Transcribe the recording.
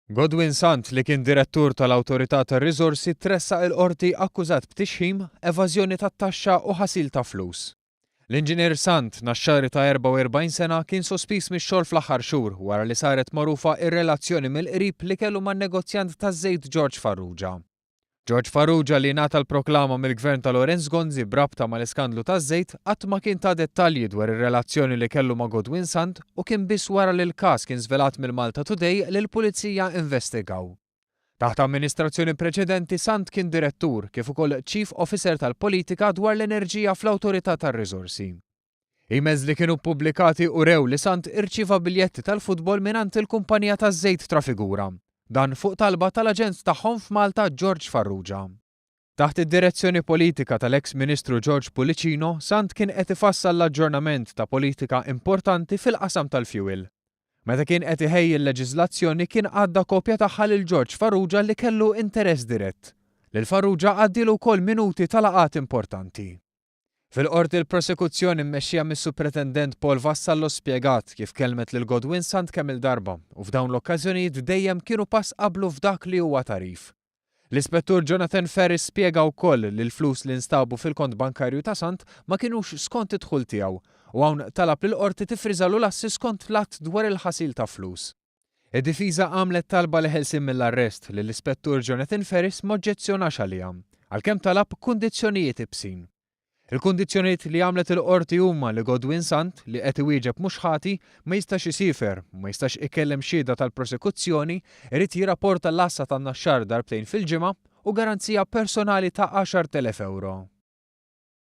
Godwin Sant, li kien Direttur tal-Awtorità tar-Riżorsi tressaq il-Qorti akkużat b'tixħim, evażjoni tat-taxxa u ħasil ta' flus. L-Inġinier Sant, Naxxari ta' 44 sena, kien sospiż mix-xogħol fl-aħħar xhur wara li saret magħrufa r-relazzjoni mill-qrib li kellu man-negozjant taż-żejt George Farrugia. George Farrugia li ngħata l-proklama mill-Gvern ta' Lawrence Gonzi b'rabta mal-iskandlu taż-żejt qatt ma kien ta dettalji dwar ir-relazzjoni li kellu ma' Godwin Sant u kien biss wara li l-każ kien żvelat mill-Malta Today li l-Pulizija investigaw. Taħt amministrazzjoni preċedenti Sant kien Direttur kif ukoll Chief Officer tal-Politika dwar l-Enerġija fl-Awtorità tar-Riżorsi. Emails li kienu ppubblikati urew li Sant irċieva biljetti tal-futbol mingħand il-kumpanija taż-żejt Trafigura. Dan fuq talba tal-aġent tagħhom f'Malta George Farrugia. Taħt id-direzzjoni politika tal-eks Ministru George Pullicino, Sant kien qed ifassal l-aġġornament ta' politika importanti fil-qasam tal-fjuwil. Meta kien qed iħejji l-leġiżlazzjoni kien għadda kopja tagħha lil George Farrugia li kellu interess dirett. Lil Farrugia għaddielu wkoll minuti ta' laqgħat importanti. Fil-Qorti l-Prosekuzzjoni mmexxija mis-Supretendent Paul Vassallo spjegat kif kellmet lil Godwin Sant kemm-il darba u f'dawn l-okkażjonijiet dejjem kienu pass qablu f'dak li huwa tagħrif. L-Ispettur Jonathan Ferris spjega wkoll li l-flus li nstabu fil-kont bankarju ta' Sant ma kinux skont id-dħul tiegħu u hawn talab lill-Qorti tiffriżalu l-assi skont l-Att dwar il-Ħasil ta' Flus. Id-difiża għamlet talba li ħelsien mill-arrest li l-Ispettur Jonathan Ferris m'oġġezzjonax għaliha, għalkemm talab kundizzjonijiet ibsin. Il-kundizzjonijiet li għamlet il-Qorti huma li Godwin Sant, li qed iwieġeb mhux ħati, ma jistax isiefer, ma jistax ikellem xhieda tal-prosekuzzjoni, irid jirrapporta l-għassa tan-Naxxar darbtejn fil-ġimgħa u garanzija personali ta' 10,000 ewro.